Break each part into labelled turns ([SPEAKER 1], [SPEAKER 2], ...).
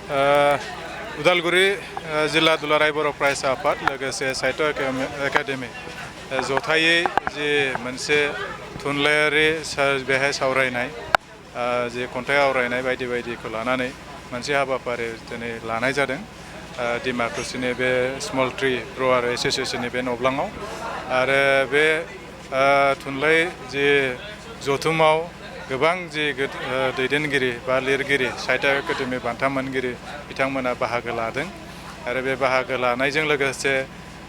[SPEAKER 1] उदालगुरि जिल्ला दुलाराय बर' फरायसा आफाद लोगोसे साहित्य एकाडेमि जथायै जे मोनसे थुनलायारि बेहाय सावरायनाय जे खन्थाइ आवरायनाय बायदि बायदिखौ लानानै मोनसे हाबाफारि दिनै लानाय जादों डिमाकुसिनि बे स्मल ट्री ग्र'वार एस'सिएशननि बे न'ब्लाङाव आरो बे थुनलाइ जे जथुमाव गोबां जे दैदेनगिरि बा लिरगिरि साहित्य एकाडेमि बान्था मोनगिरि बिथांमोना बाहागो लादों आरो बे बाहागो लानायजों लोगोसे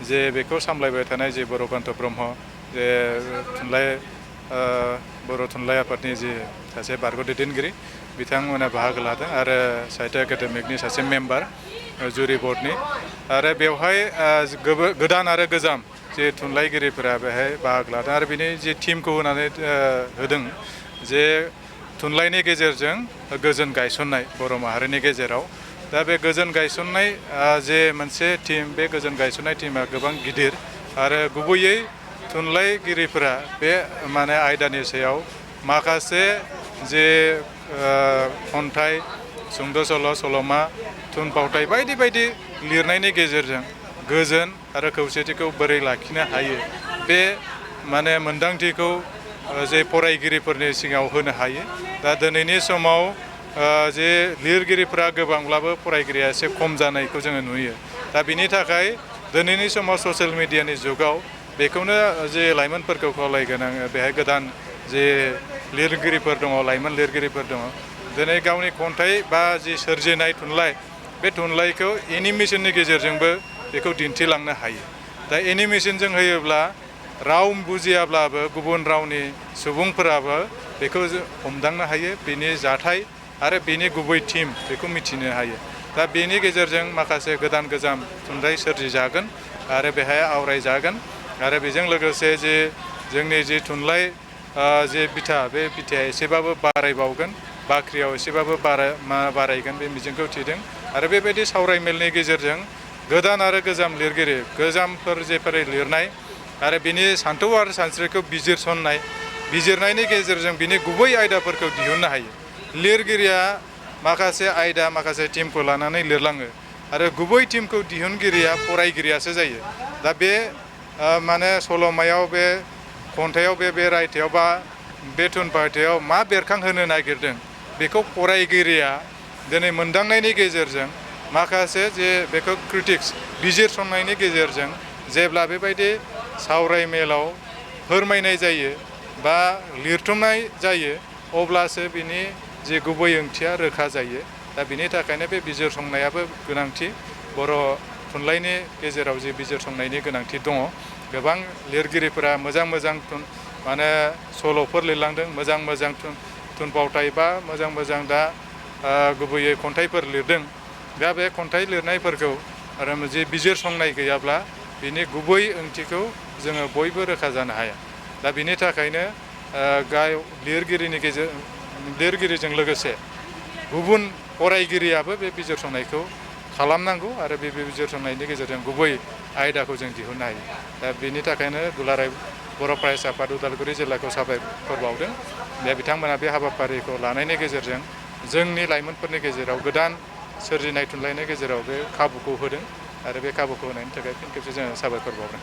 [SPEAKER 1] जे बेखौ सामलायबाय थानाय जे बरकान्त ब्रह्म जे बर' थुनलाइ आफादनि जे सासे बारग' दैदेनगिरि बिथांमोना बाहागो लादों आरो साहित्य एकाडेमिकनि सासे मेम्बार जुरि बर्डनि आरो बेवहाय गोदान आरो गोजाम जे थुनलाइगिरिफोरा बेहाय बाहागो लादों आरो बिनि जे टीमखौ होनानै होदों जे थुनलाइनि गेजेरजों गोजोन गायसननाय बर' माहारिनि गेजेराव दा बे गोजोन गायसननाय जे मोनसे टीम बे गोजोन गायसननाय टीमा गोबां गिदिर आरो गुबैयै थुनलाइगिरिफोरा बे माने आयदानि सायाव माखासे जे खन्थाइ सुंद' सल' सल'मा थुनफावथाय बायदि बायदि लिरनायनि गेजेरजों गोजोन आरो खौसेथिखौ बोरै लाखिनो हायो बे माने मोन्दांथिखौ जे फरायगिरिफोरनि सिगाङाव होनो हायो दा दिनैनि समाव जे लिरगिरिफोरा गोबांब्लाबो फरायगिरिया एसे खम जानायखौ जोङो नुयो दा बिनि थाखाय दिनैनि समाव ससियेल मिडियानि जुगाव बेखौनो जे लाइमोनफोरखौ खावलायगोन आङो बेहाय गोदान जे लिरगिरिफोर दङ लाइमोन लिरगिरिफोर दङ दिनै गावनि खन्थाइ बा जि सोरजिनाय थुनलाइ बे थुनलाइखौ एनिमेसननि गेजेरजोंबो बेखौ दिन्थिलांनो हायो दा एनिमेसनजों होयोब्ला राव बुजियाब्लाबो गुबुन रावनि सुबुंफोराबो बेखौ हमदांनो हायो बेनि जाथाय आरो बेनि गुबै थीम बेखौ मिथिनो हायो दा बेनि गेजेरजों माखासे गोदान गोजाम थुनलाइ सोरजिजागोन आरो बेहाय आवरायजागोन आरो बेजों लोगोसे जे जोंनि जि थुनलाइ जे बिथा बे बिथाया एसेबाबो बारायबावगोन बाख्रियाव एसेबाबो बारायगोन बे मिजिंखौ थिदों आरो बेबायदि सावरायमेलनि गेजेरजों गोदान आरो गोजाम लिरगिरि गोजामफोर जेफोर लिरनाय आरो बिनि सान्थौ आरो सानस्रिखौ बिजिरनायनि गेजेरजों बिनि गुबै आयदाफोरखौ दिहुननो हायो लिरगिरिया माखासे आयदा माखासे टीमखौ लानानै लिरलाङो आरो गुबै टीमखौ दिहुनगिरिया फरायगिरियासो जायो दा बे माने सल'मायाव बे खन्थाइयाव बे रायथाइयाव बा बे थुनफावथायाव मा बेरखांहोनो नागिरदों बेखौ फरायगिरिया दिनै मोनदांनायनि गेजेरजों माखासे जे बेखौ क्रिटिक्स बिजिरसंनायनि गेजेरजों जेब्ला बेबायदि सावरायमेलाव फोरमायनाय जायो बा लिरथुमनाय जायो अब्लासो बिनि जे गुबै ओंथिया रोखा जायो दा बिनि थाखायनो बे बिजिरसंनायाबो गोनांथि बर' थुनलाइनि गेजेराव जे बिजिरसंनायनि गोनांथि दङ गोबां लिरगिरिफोरा मोजां माने सल'फोर लिरलांदों मोजां थुनफावथाय बा मोजां दा गुबैयै खन्थाइफोर लिरदों दा बे खन्थाइ लिरनायफोरखौ आरो जे बिजिरसंनाय गैयाब्ला बिनि गुबै ओंथिखौ जोङो बयबो रोखा जानो हाया दा बिनि थाखायनो लिरगिरिजों लोगोसे गुबुन फरायगिरियाबो बे बिजिरसंनायखौ खालामनांगौ आरो बे बिजिरसंनायनि गेजेरजों गुबै आयदाखौ जों दिहुननो हायो दा बिनि थाखायनो दुलाराय बर' फरायसा आफाद उदालगुरि जिल्लाखौ साबायखर बावदों दा बिथांमोना बे हाबाफारिखौ लानायनि गेजेरजों जोंनि लाइमोनफोरनि गेजेराव गोदान सोरजिनाय थुनलाइनि गेजेराव बे खाबुखौ होदों आरो बे खाबुखौ होनायनि थाखाय फिन खेबसे जोङो साबायखर बावदों।